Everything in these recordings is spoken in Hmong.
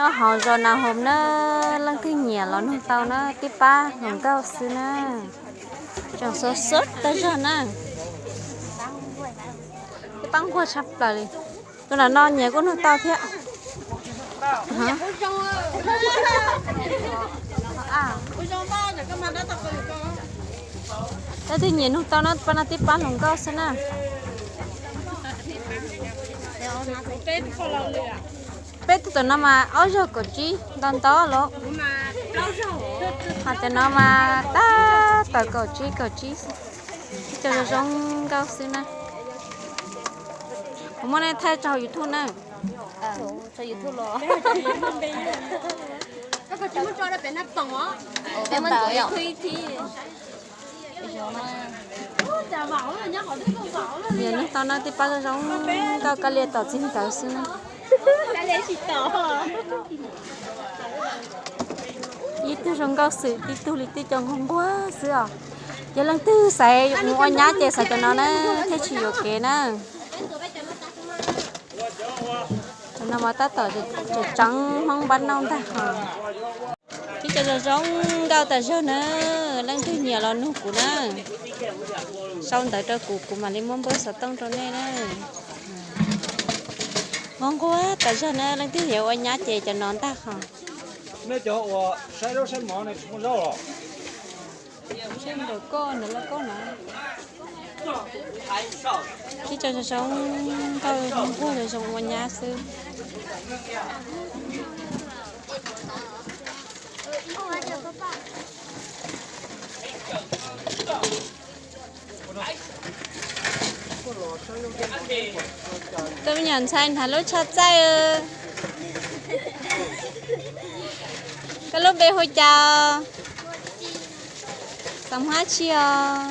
Nyob hauv zos Nas Hoos na, leej twg nyiam los nug tau na, tib pab hluas nkauj xwb na. Tseem sov sov tag zog na. Tib pab nquag tshaj plaws li. Tus nram no nyiam kuj nug tau thiab. Leej twg nyiam nug tau na, pab no tib pab hluas nkauj xwb na. Peb tug tom no mas ob zaug kaum tsib nto nto los. Hos cov no mas tab tom kaum tsib kaum tsib xwb. Cov zoo zoo nkauj xwb na. Kuv muab nej thaij tso hauv YouTube na. Yog nug tau na, tib pab zoo zoo nkauj, kab lias tom txij nkawd xwb na. Ib tug zoo nkauj xwm tib tug li, tib co nquag nquag xwb os. Yog leej twg xaiv mus ua nyab ces xaiv cov no na, thiaj tsis yuam kev na. Cov no mas tab tom tseem tseev Hmoob npab nauj ntag hos. Tib co zoo zoo nkauj tas zog na, leej twg nyiam los nug kuv na. Sau ntawv rau kuv, kuv mam li muab npawb xov tooj rau nej na. Nquag nquag tas zog na, leej twg yuav ua nyab ces cov no ntag hos. Nej cov uas saib zaub saib mov ne tsis muaj zaub los? Seb nraum koj, nraum lauj kaub no. Tib co zoo zoo nkauj, nquag zoo zoo ua nyab xwb. Tus me nyuam ntxhais nrhav lub tsho txaij. Koj lub npe hu cas? Xav Hmab Tsi os.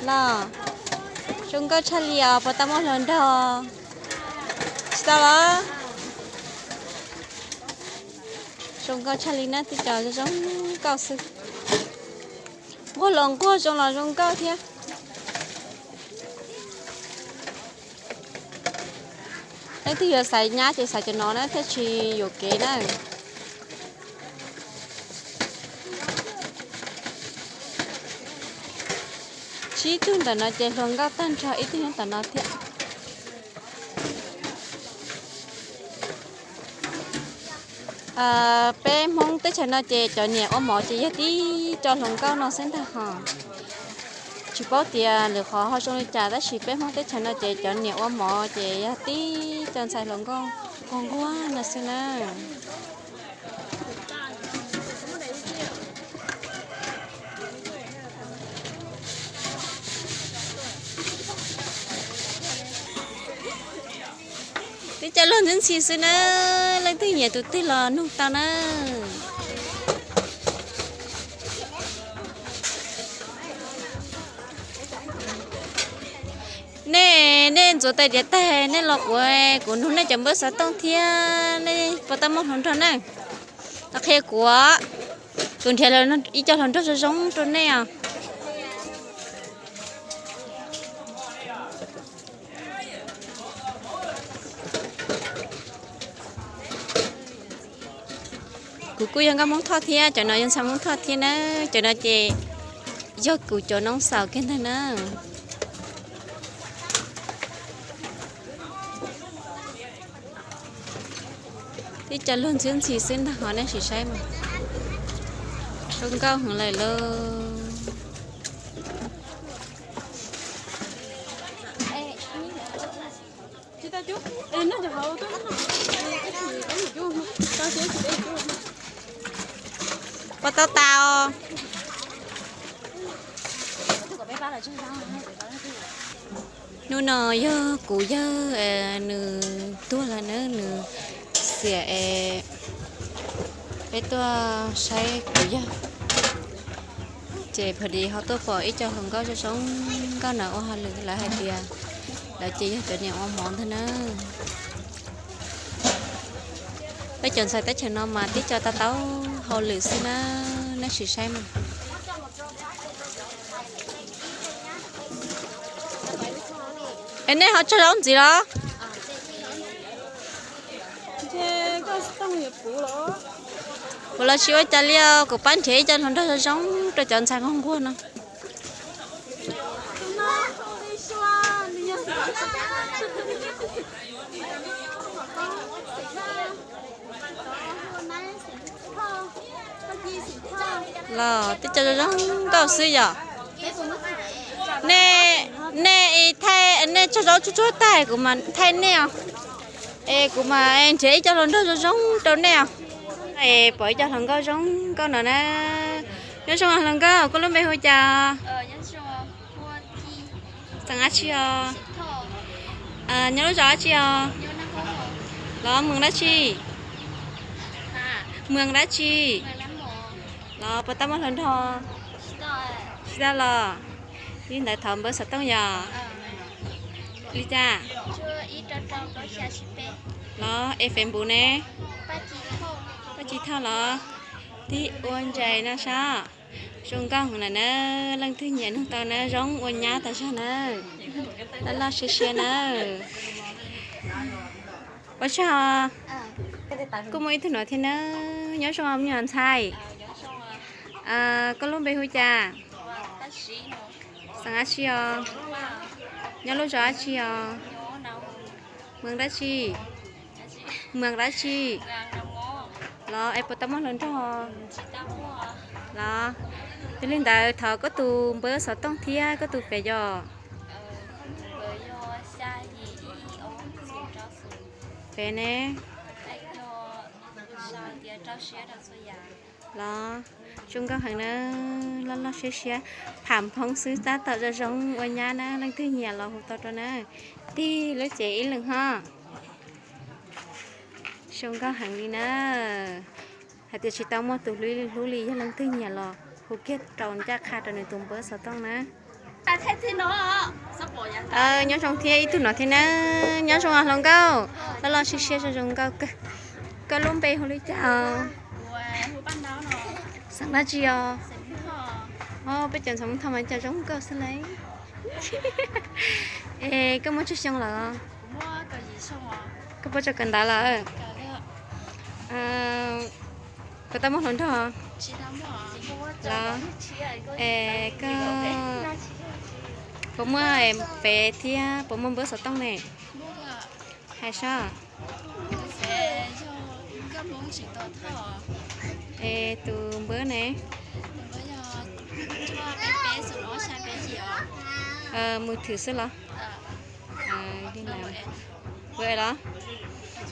Los, zoo nkauj tshaj li os, puas tau muaj hluas nraug? Tsis tau los? Zoo nkauj tshaj li na, tib co zoo zoo nkauj xwb. Nquag los nquag, zoo los zoo nkauj thiab. Leej twg yuav xaiv nyab ces xaiv cov no na thiaj tsis yuam kev na. Tsib tug ntawm no ces hluas nkauj tag nrho, ib tug nyob tom no thiab. Peb Hmoob teb chaws no ces cov niam ua mov ces yog tib co hluas nkauj no xwb ntag hos. Tsis paub tias lwm qhov ho zoo li cas tab sis peb Hmoob teb chaws no ces cov niam ua mov ces yog tib co ntxhais hluas nkauj nquag nquag no xwb na. Tib co luag ntxhi ntxhi xwb na, leej twg nyiam tus twg los nug tau na. Nej, nej ntxuav tais diav tag nej los kuv, kuv nug nej cov npawb xov tooj thiab, nej puas tau muaj hluas nraug na. Los qhia kuv, kuv nrhiav ib co hluas nraug zoo zoo rau nej os. Kuv kuj yog nkauj Hmoob Thoj thiab, cov no yog ntxhais Hmoob Thoj thiab na. Cov no ces yog kuv cov noob xaus kiag ntag na. Tib co luag ntxhi ntxhi xwb ntag hos, nej sim saib mas. Zoo nkauj heev lawm lauj. Puas tau tas os? Hnub no yog kuv yawg nws tuag lawm na, nws xiam es peb tuaj saib kuv yawg. Ces pha dis ho tuaj pom ib co hluas nkauj zoo zoo nkauj na ua hauj lwm, lawv hais tias lawv ces yog cov niam ua mov ntag na. Peb cov ntxhais teb chaws no mas tib co tau tau hauj lwm xwb na, nej sim saib mas. Es nej ho tsaug zaub ntxiv los? Ces koj Kuv los tsis ua cas li os, kuv pab nrhiav ib co hluas nraug zoo zoo rau cov ntxhais nquag nquag no. Los tib co zoo zoo nkauj xwb yom. Nej, nej thaij, nej tsaug zog tsuag tsuag tag kuv mam thaij nej os. Es kuv mam nrhiav ib co hluas nraug zoo zoo rau nej os. Es pom ib co hluas nkauj zoo nkauj no na. Nyob zoo hluas nkauj, koj lub npe hu cas? Xeem dab tsi os? Nyob lub zos dab tsi os? Los moos dab tsi? Moos dab tsi? Los puas tau muaj hluas nraug? Tsis tau los. Li ntawd thov npawb xov tooj yom. Li cas? Los es Facebook ne? Paj Ci Thoj los? Tib ua ntsais no sab. Zoo nkauj heev lawm na, leej twg nyiam nug tau na, zoo ua nyab tas zog na. Loj loj siab siab na. Ua tsaug. Kuj muaj ib tug no thiab na. Nyob zoo me nyuam ntxhais. Koj lub npe hu cas? Xeem dab tsi os? Nyob lub zos dab tsi os? Moos dab tsi? Moos dab tsi? Los es puas tau muaj hluas nraug? Los yog li ntawd thov koj tus npawb xov tooj thiab koj tus fev yom. Fev ne? Los zoo nkauj heev na, loj loj siab siab, pham phoob xwb tab tom zoo zoo ua nyab na, leej twg nyiam los hu tau rau na. Tig lub cev ib leeg ho. Zoo nkauj heev li na. Hais tias tsis tau muaj tus hlub li, hlub li, yog leej twg nyiam los hu kiag rau ncaj qha rau nws tus npawb xov tooj na. Nyob zoo thiab ib tug no thiab na. Nyob zoo hluas nkauj, loj loj siab siab zoo zoo nkauj kawg. Koj lub npe hu li cas? Xeem dab tsi os? Peb cov ntxhais Hmoob Thoj mas cas zoo nkauj xwb lauj. Es koj muaj tsawg xyoo lawm? Koj puas tseem kawm ntawv lawm? Puas tau muaj hluas nraug? Los es koj puas muaj fev thiab puas muaj npawb xov tooj ne? Hais seb. Es tus npawb ne? Mus thwm xwb los? Li ntawd los?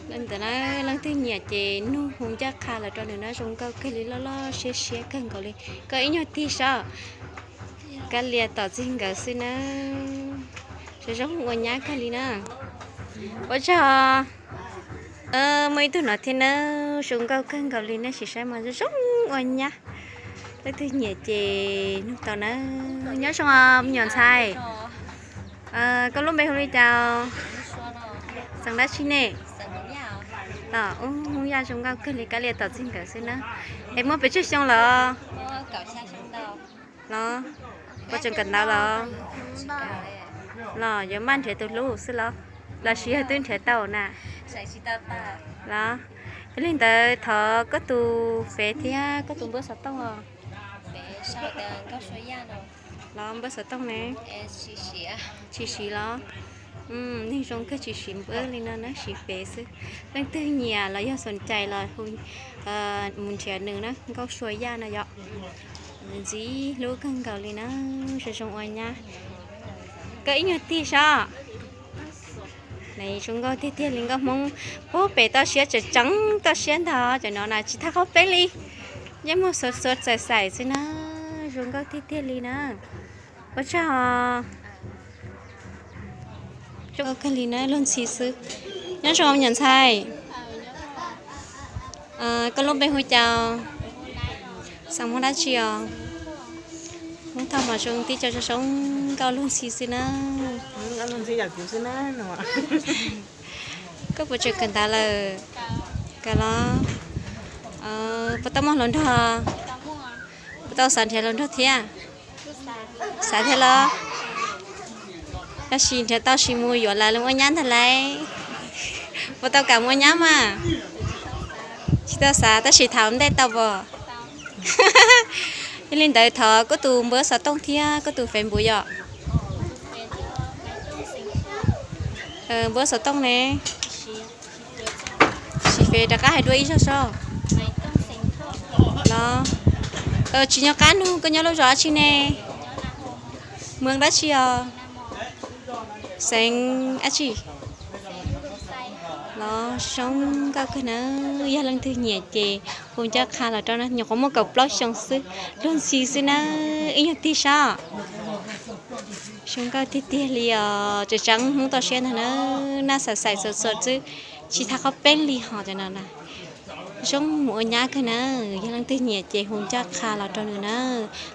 Ntawm no leej twg nyiam ces nug hu ncaj qha los rau nws na, zoo nkauj kawg li, loj loj siab siab kawg nkaus li. Koj ib nyuag tig saib, kav liam tom txig nkawd xwb na. Zoo zoo ua nyab kawg li na. Ua tsaug. Muaj ib tug no thiab na, zoo nkauj kawg nkaus li, nej sim saib mas zoo zoo ua nyab. Leej twg nyiam ces nug tau na. Nyob zoo me nyuam ntxhais. Koj lub npe hu li cas? Xeem dab tsi ne? Los ub, Hmoob Yaj zoo nkauj kawg li, kav liam tom txig nkawd xwb na. Es muaj pes tsawg xyoo lawm? Los puas tseem kawm ntawv lawm? Los yuav maj nrhiav tus hlub xwb los? Los sis yog twb nrhiav tau na? Los yog li ntawd thov koj tus fev thiab koj tus npawb xov tooj os. Los npawb xov tooj ne? Tsis siv los? Neeg zoo kawg tsis siv npawb li no na, siv fev xwb. Leej twg nyiam los yog xoom cais los hu mus nrhiav nws na, Nkauj Sua Yaj no yom. Ntxim hlub kawg nkaus li na, zoo zoo ua nyab. Koj ib nyuag tig saib. Zoo nkauj tiag tiag li, nkauj Hmoob pub pem toj siab tseem tseev toj siab ntag, cov no na tsis thaj qhaub peb li. Yeej muag xuav xuav xaim xaim xwb na, zoo nkauj tiag tiag li na. Ua tsaug. Zoo nkauj kawg li na, luag ntxhi xwb. Nyob zoo me nyuam ntxhais. Koj lub npe hu cas? Xeem Hmoob dab tsi os? Hmoob Thoj mas zoo tib co zoo zoo nkauj luag ntxhi xwb na. Koj puas tseem kawm ntawv lawm? Kawm los? Puas tau muaj hluas nraug? Puas tau xav nrhiav hluas nraug thiab? Xav thiab los? Tab sis nrhiav tau sis mus yuav lawv los ua nyab ntag lauj. Puas tau kam mus ua nyab mas? Tsis tau xav tab sis tham ua ntej tau pom. Yog li ntawd thov koj tus npawb xov tooj thiab koj tus Facebook yom. Npawb xov tooj ne? Sim Fev rov qab hais dua ib zaug soj. Los, tsis nco qab nug koj nyob lub zos dab tsi ne? Moos dab tsi os? Xeev dab tsi? Los zoo nkauj kawg na, yog leej twg nyiam ces hu ncaj qha los rau na, nyuam qhuav muaj kaum plaub xyoo xwb, luag ntxhi xwb na, ib nyuag tig sab. Zoo nkauj tiag tiag li os, tseem tseem Hmoob toj siab ntag na, naj xaim xaim xuam xuam xwb, tsis tau qhov peeb li hos cov no na. Zoo mus ua nyab kawg na, yog leej twg nyiam ces hu ncaj qha los rau nws na.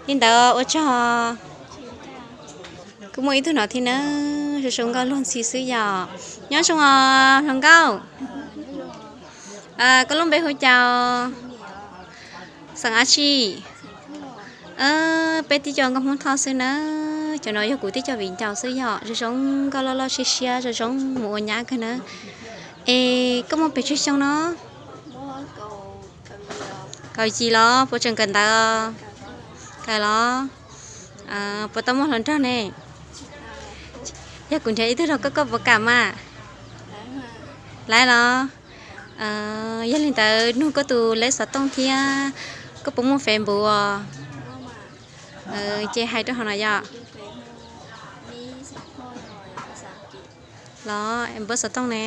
Li ntawd ua tsaug. Kuj muaj ib tug no thiab na, zoo zoo nkauj luag ntxhi xwb yom. Nyob zoo os hluas nkauj. Koj lub npe hu cas? Xeem dab tsi? Peb tib co nkauj Hmoob Thoj xwb na. Cov no yog kuv tib co viv ncaus xwb yom. Zoo zoo nkauj loj loj siab siab, zoo zoo mus ua nyab kawg na. Es koj muaj pes tsawg xyoo no? Kaum yim los puas tseem kawm ntawv? Kawm los? Puas tau muaj hluas nraug ne? Yog kuv nrhiav ib tug rau koj, koj puas kam mas? Laiv los? Yog li ntawd nug koj tus lej xov tooj thiab koj puas muaj Facebook os? Ces hais rau hauv no yom. Los npawb xov tooj ne?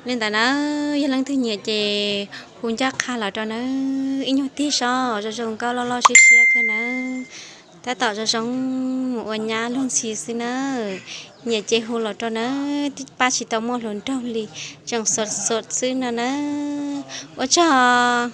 Li ntawd na, yog leej twg nyiam ces hu ncaj qha los rau nawb, ib nyuag tig soj, zoo zoo nkauj loj loj siab siab kawg nawb. Tab tom zoo zoo mus ua nyab luag ntxhi xwb nawb. Nyiam ces hu los rau nawb, pab tsis tau muaj hluas nraug li, tseem xuam xuam xwb no nawb. Ua tsaug.